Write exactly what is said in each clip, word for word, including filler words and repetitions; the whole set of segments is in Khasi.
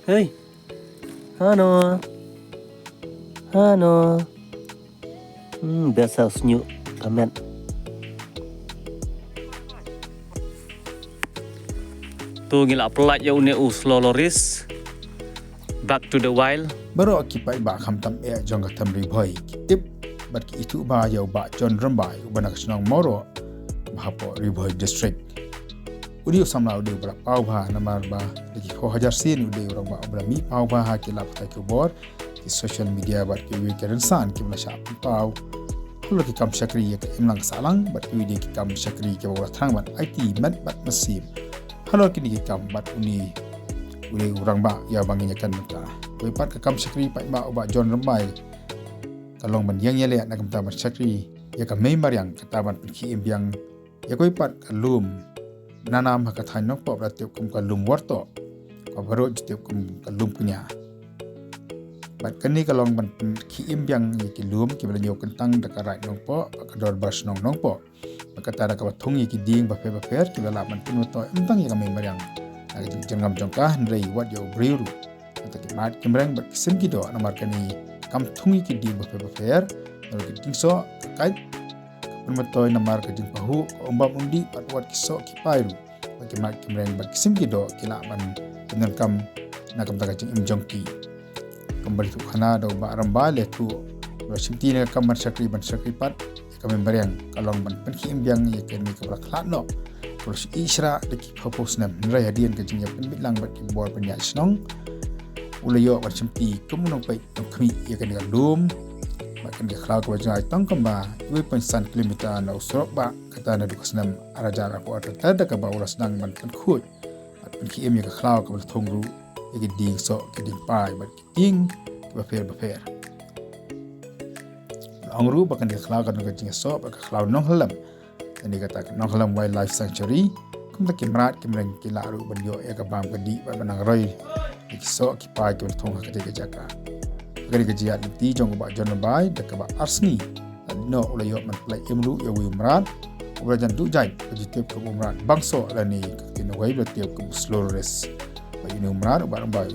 Hei. Hano. Hano. Hmm, biasa snyuk kamet. Tu ngi la pynlait ïa une u slow loris. Back to the wild. Baroh ki paidbah khamtam eh jong ka Themribhoi ki tip bad ki ithuh bha ïa u Bah John Rymbai uba na ka shnong Mawroh, ba hapoh Ri Bhoi District. U dei u samla u dei uba la paw bha namar ba da ki phew hajar sien u dei u rangbah uba la mih paw bha ha ki lad pathai khubor, ki social media bad kiwei ki rynsan kiba la shah pynpaw halor ki kam shakri ïa ka imlang ka sahlang bad kiwei de ki kam shakri kiba u la thrang ban aiti met bad mynsiem halor kine ki kam bad une u dei u rangbah ïa ba ngin ïa kren mynta. Kawei pat ka kam shakri paidbah u Bah John Rymbai ka long ban ïeng ïaleh na ka bynta ban shakri ïa ka mei mariang kata ban pynkhie im biang ïa kawei pat ka lum nanam ha ka thaiñ Nongpoh ba la tip kum ka lum Wartoh, kaba baroh ju tip kum ka lum Kñia. Bad kane ka long ban pynkhie im biang ïa ki lum kiba la ñiew kyntang da ka Raid Nongpoh bad ka Dorbar Shnong Nongpoh. Bad kata da kaba thung ïa ki dieng bapher bapher kiba lah ban pynmyntoi ym tang ïa ka mei mariang na ka jingjyrngam jong ka hynrei wat ïa u briew ruh. Kata ki mad ki mreng bad ki sim ki doh namar kane kam thung ïa ki dieng bapher bapher, namar ki dieng soh, ka kait, ka pynmyntoi namar ka jingpahuh, ka umbam umdih bad wat ki soh ki pai ruh. Bad ki mad ki mreng bad ki sim ki doh ki lah ban pyndonkam na ka bynta ka jingim jong ki. Kumba la ïathuh khana da u Bah Rymbai, la ïathuh ba shimti na ka kam ban shakri ban shakri pat ïa ka mei mariang ka long ban pynkhie im biang ïa kane kaba la khlad noh, kaba la shu ïeh shrah da ki phew phew snem. Hynrei hadien ka jingïapynbeit lang bad ki bor pynïaid shnong, u la ïoh ban shimti kum u nongpeit nongkhmih ïa kane ka lum bad kane ka khlaw kaba jngai tang kumba wei point san kilometer na u surok bah, kata naduh ka snem ar hajar arphew ar ter ter da kaba u la sdang ban pynkhuid bad pynkhie im ïa ka khlaw kaba la thung ruh ïa ki dieng soh, ki dieng pai bad ki dieng kiba pher bapher. La ong ruh ba kane ka khlaw ka don ka jingïasoh bad ka khlaw Nonghyllem. Kane kata ka Nonghyllem Wildlife Sanctuary, kumta ki mrad ki mreng ki lah ruh ban ïoh ïa ka bam ka dih bad ban nang roi ïa ki soh ki pai kiba la thung ha katei ka jaka. Ha kane ka jingïaid lynti jong u Bah John Rymbai da kaba ar sngi, la dei noh u la ïoh ban pynlait im ruh ïa uwei u mrad uba la jan duh jait, ba ju tip kum u mrad bangsoh lane ka ktien Nongwei ba la tip kum u slow loris. Bad ïa une u mrad u Bah Rymbai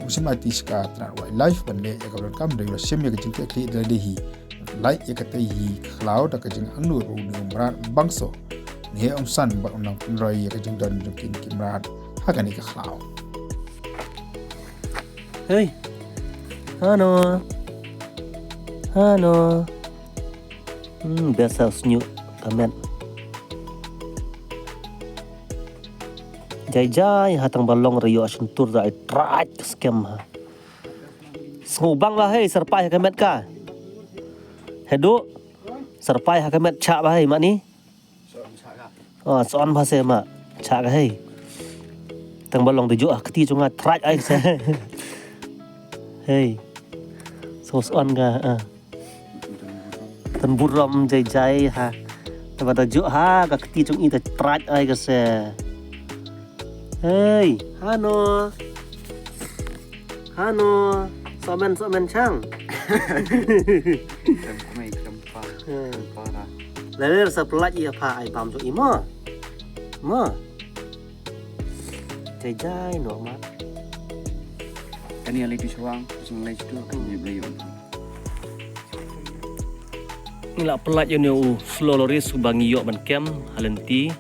um shym la aiti sha ka tnat wildlife ban leh ïa kaba donkam, hynrei u la shim ïa ka jingkitkhlieh da lade hi, lait ïa katei hi ka khlaw da ka jingangnud ba une u mrad bangsoh, ne um san bad u nang pynroi ïa ka jingdon jong kine ki mrad ha kane ka khlaw. Hei. Hano. Hano. Hmm, biasa snyuk kamet. Jai jai ha tang ba long re ïoh shyntur da ai trai ka skem ha. Sngewbang ba hei, syrpai ha ka met ka. Hedu. Syrpai ha ka met chah ba hei, mani. Oh, son ba se ma. Chah ka hei. Tang ba long de ju ha kti jong nga trai ai se. Hei. So son ka, ah. Tan burom jai jai ha. Te ba da ju ha ka kti jong i te trai ai ka se. Hei, hano. Hano. Somen somen chang. Kem kmai kem pa. Hmm. Kem pa ra. Lele sa pelat i apa ai bam jong i mo. Mo. Jai jai no ma. Kani alai tu suang, sing lai tu kan ni beli. Ngi la pynlait ïa une u slow loris uba ngi ïoh ban kem ha lynti.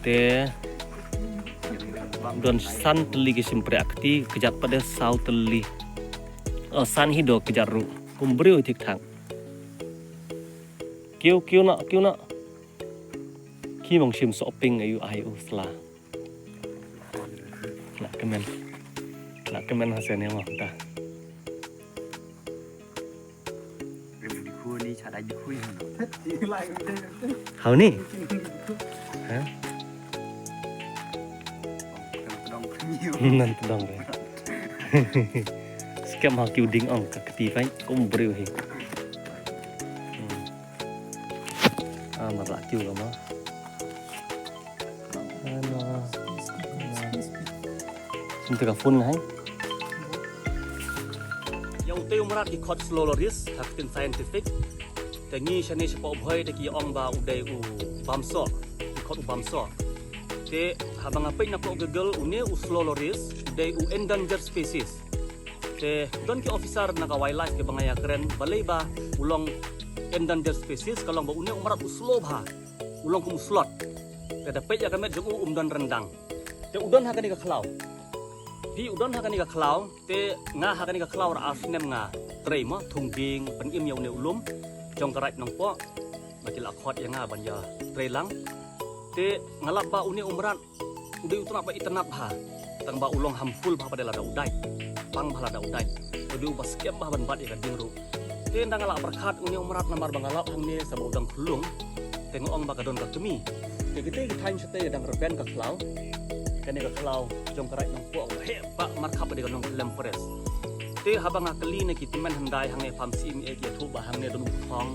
Te don san tylli ki shympriah kti, kjat pat de saw tylli. Oh, san hi do kjat ruh. Kum briew thik thak. Kiew, kiew na, kiew na. Ki mong shim soh ping ayu ai u sla. Lah kmen. Lah kmen ha sene mo ta. Hau ni? Ha? Nan tdong re. Skem ha kiu ding ong ka kti pai kum briew hi. Hmm. Ah, mar la kiu ka ma. Ano. Sum te ka phone nga hai. Ïa utei u mrad ki khot slow loris ha ka ktien scientific. Te ngi shane shapoh Bhoi te ki ong ba u dei u bamsoh. Ki khot u bamsoh. Te haba nga peit na ka Google, une u slow loris u dei u endangered species. Te don ki officer na ka wildlife kiba nga ïakren balei ba u long endangered species, ka long ba une u mrad u slow bha, u long kum u slot. Te da peit ïa ka met jong u um don ryndang. Te u don ha kane ka khlaw. Phi, u don ha kane ka khlaw. Te nga ha kane ka khlaw ar snem nga trei mo, thung dieng, pynim ïa une u lum jong ka Raid Nongpoh. Ba ki la khot ïa nga ban ïa trei lang. Te nga lap ba une u mrad u dei u tnat ba itynnat bha. Tang ba u long harmful bha pat lada u dait. Pang bha lada u dait. U dei uba skhem bha ban bat ïa ka dieng ruh. Te ynda nga la pyrkhat une u mrad, namar ba nga lap hangne sa ba u dang khyllung. Te nga ong ba ka don ka kmie. Te kitei ki thaiñ shatei ka dang rben ka khlaw. Kane ka khlaw jong ka Raid Nongpoh ba heh bha markhap ba dei ka nongkhyllem forest. Te haba nga kylli na ki tymmen hyndai hangne, pham siem, eh, ki ïathuh ba hangne don u thong,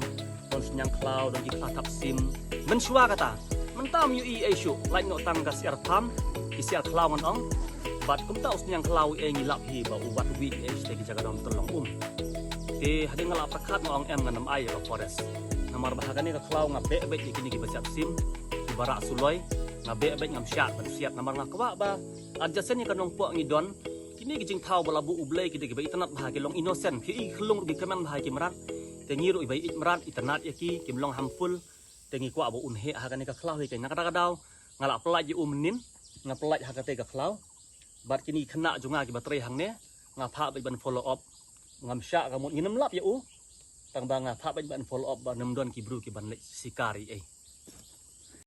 don sniang khlaw, don ki khlaw thap sim. Mynshuwa kata, mynta ym ïohi ei shuh, lait noh tang ka syiar pham, ki syiar khlaw ngan ong. Bad kumta u sniang khlaw, eh, ngi lap hi ba u wad wieh, eh, shatei ki jaka dom tyllong um. Te hadien nga la pyrkhat nga ong em, ngan ym ai ïa ka forest. Namar ba ha kane ka khlaw nga beh beit ïa kine kiba siat sim, kiba rah suloi, nga beh beit, ngam shah ban siat namar nga kwah ba adjacent ïa ka Nongpoh ngi don kine ki jingthaw ba la buh U Blei, ki dei kiba itynnat bha, ki long innocent, phi i khyllung ruh ki kmen bha ïa ki mrad. Te ngi ruh iba ïeit mrad, itynnat ïa ki, kim long harmful. Te ngi kwah ba un heh ha kane ka khlaw hi. Te na kata ka daw nga la pyllait ïa u mynnin, nga pyllait ha katei ka khlaw. Bad kine ki khynnah jong nga kiba trei hangne, nga phah beit ban follow up. Ngam shah ka mut, ngin ym lap ïa u. Tang ba nga phah beit ban follow up ba ym don ki briew kiban leit sikar ei ei.